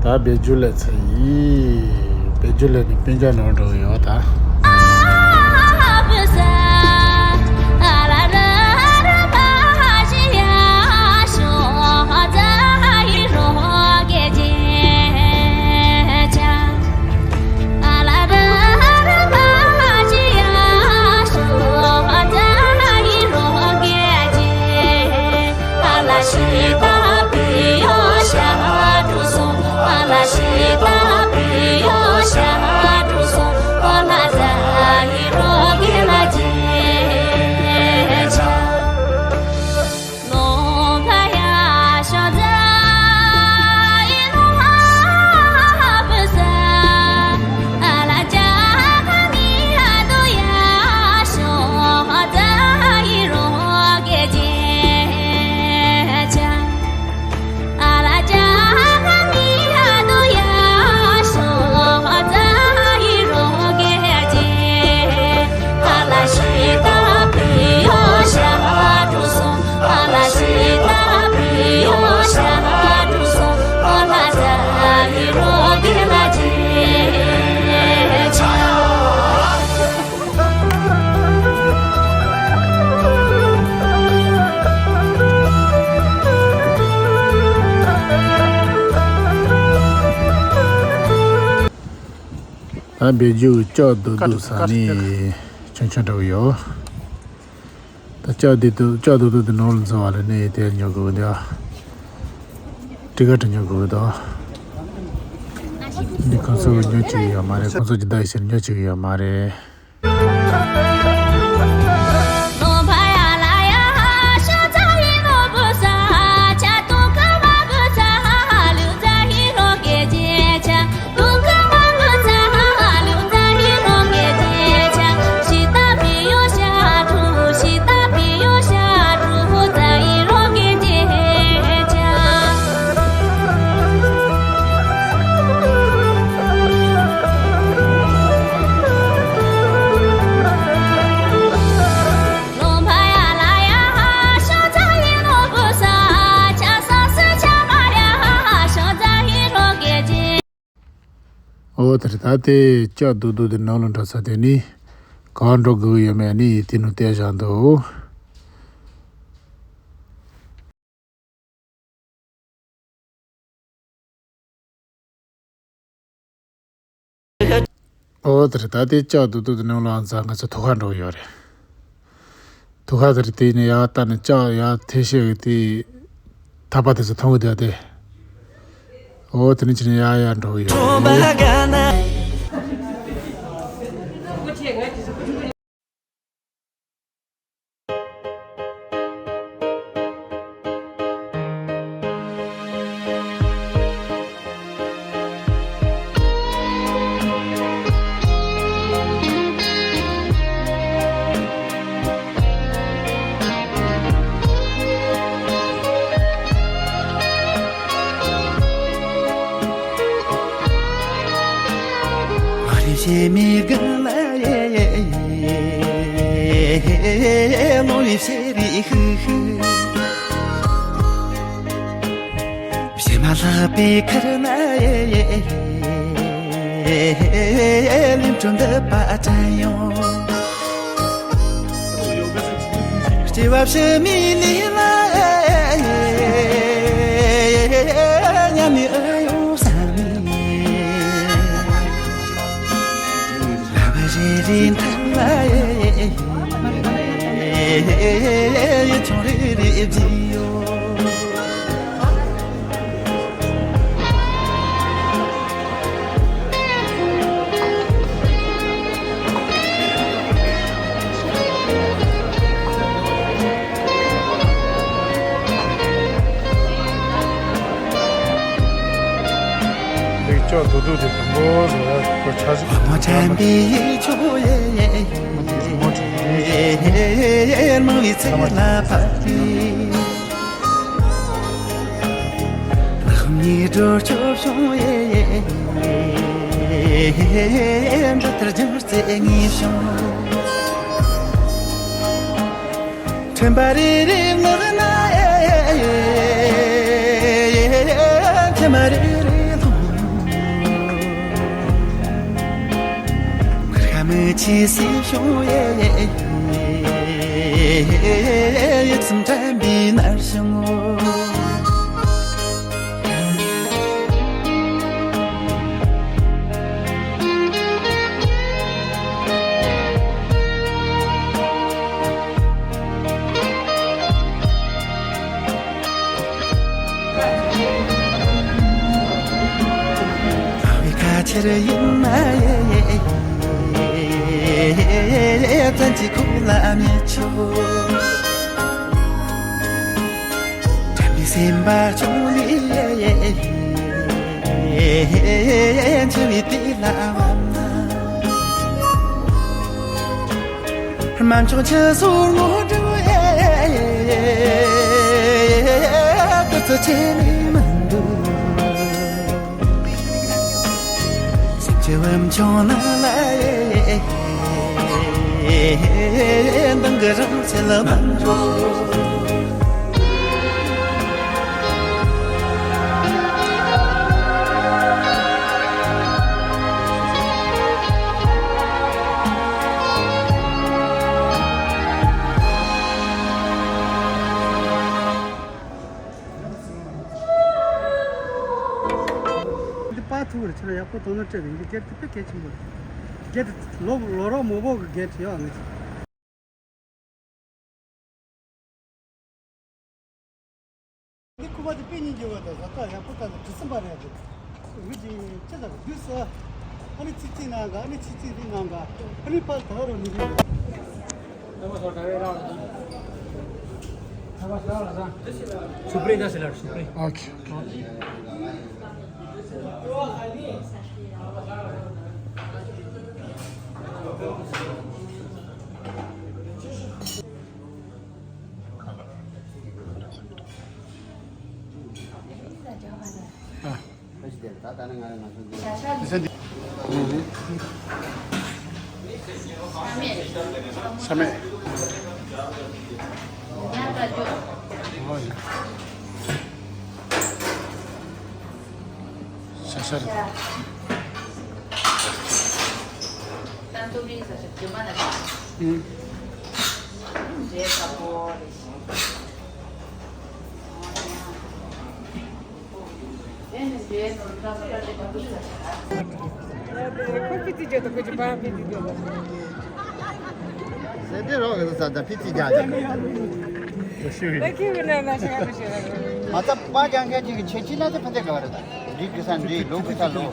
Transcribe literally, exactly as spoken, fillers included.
ད་བེ་ཇུ་ལེ་ཚེ་ཡིས་བེ་ཇུ་ལེ་ནི་སྤུན་ཀྱག་ནང་འགྲོ་གི་ཡོད་ད། ད་བེ་ཇུ་ལྕགས་རྡོ་རྡོ་ཟ་ནས་ཆུང་ཆུང་འདྲ་བོ་ཡོད། ད་ལྕགས་རྡོ་རྡོ་ལྕགས་རྡོ་རྡོ་དེ་ནང་ལ་འཛུལ་བ་ལ་གནས་དེ་ཉོ་དགོས་འདུག་སྤྲི་དཀར་དེ་ཉོ་དགོས་འདུག་འདི་ཁོང་ཚོ་ཉོ་བཅུག་ཡོད་མ་རེད། ཁོང་ཚོ་ཇི་ལྟར་ཞིག་ཉོ་བཅུག་ཡོད་མ་རེད། ཨོ་དེ་རེད། ད་དེ་ལྕགས་རྡོ་རྡོ་དེ་ནང་ལ་འགྲོ་ས་དེ་ནི་གང་འགྲོ་དགོས་ཡོད་མེད་ནི་དེ་ནང་བལྟས་བཞག་འདུག་ཨོ་དེ་རེད། ད་དེ་ལྕགས་རྡོ་རྡོ་དེ་ནང་ལ་འཛག་ང་ཚོ་ཐོག་ཁར་འགྲོ་གི་ཡོད་རེད། ཐུགས་ཁ་དེར་བལྟས་ནས་ཡར་ལྟ་ནས་ལྕགས་ཡར་ཐེ་ཤེས་ཀྱི་དེ་ཐག་པ་དེ་ཚོ་མཐོང་གི་འདུག་སྟེ། འོ་དེ་ནས་ཕྱིན་ནས་ཡར་ཡར་འགྲོ་གི་ཡོད། བྱེ་མ་ལྷག་པའི་ཁར་ན། ལུས་སྒྲོན་འདི་པ་དྲན་ཡོང་། སྐྱེ་བ་ཕྱི་མའི་ལས་ལ། ཉམས་ནས་ཨ་ཡོང་བསམ་ནས། ལམ་རེ་རེ་མཐའ་ལ། ཡིད་ཆུང་རེ་རེ་བརྗེད་ཡོད། ལེགས་ལྕགས་རྡོ་རྡོ་དེ་དུམ་བུ་རེ་རེ་ཆ་ཞིག་ཨ་མ་དྲན་པའི་ཆུ་ཡེ། མོ་ཁྲིད་དེ་མང་བའི་ཚེ་ལ་ཕབ་སྟེ། ལྷག་མའི་སྒྲོ་སྐྱོབ་བྱུང་ཡེ། འདི་ལྟར་སྦྱོར་རྩེ་ངེས་བྱུང་། དྲན་པ་རེ་རེ་ངུར་ན། མཐའ་མ་རེ་རེ་ལྷུང་ན། ཁྱེད་སེམས་བྱུང་ཡེ་ཡེ་ཡེ། ཡིད་སེམས་དྲན་པའི་ནར་བྱུང་ངོ་། ཁ་ཁ་ཁྱེར་ཡིན་ན་ཡེ་ཡེ། བཙན་གྱི་ཁུག་ལ་མི་ཆུ། དྲན་པའི་སེམས་པ་ཆུང་ལི་ཡེ་ཡེ། འཆི་བའི་དུས་ལ་བབ་ན། དམར་ཕྱོགས་ཆུ་སོར་ངོ་སྤྲོད་ཡེ། དུས་ཚོད་ཆད་ནས་མི་འདུག་སེམས་ཀྱི་བུམ་ཆུང་ནང་ལ་ཡེ། མདང་གི་རིང་ཚེ་ལ་མ་འགྲོ། འདི་པར་ཐུག་རེ་ཆེ་ན་ཡག་པོ་དོ་སྣང་སྤྲད་པའི་འདི་སྒེར་དེ་དཔེ་གལ་ཆེན་པོ་རེད། སྒེར་དེ་ལོ་ལོ་རོགས་མོ་བོ་གི་སྒེར་དེ་ཡོད་ངེས། འདི་ཁུ་བ་དེ་དཔེ་སྙིང་རྗེ་བ་དང་བཟའ་ཚང་ཡག་པོ་དང་དྲི་སེམས་པ་རེད་དེ། མི་གཅིག་ཅི་ལྟར་དུས་སུ། ཨ་ནི་ཚིག་གཅིག་ནང་ག་ཨ་ནི་ཚིག་གཅིག་རིག་ནང་ག་ཨ་ནི་པར་དག་རུ་མི་རིག Supri da selar, supri. Okay. ས་མེད། ཤ་ཤ་རེད། ཁོ་ཕི་ཙི་རྒྱག་དང་ཁོ་ཅི་པ་ཕི་ཙི་རྒྱག་དང་། ཟེར་དེ་རོགས་ཀྱི་ས་ད་ཕི་ཙི་རྒྱག་དང་། ད་ཁྱི་བི་ན་ན་ཤ་ཁ་ཤ་ལ། མ་ད་པ་རྒྱག་མཁན་ཅིག་གི་ཆེ་ཆི་ན་དེ་ཕ་དེ་ག་བ་རེད་ད། འདི་གི་ས་འདི་ལོ་གི་ས་ལོ།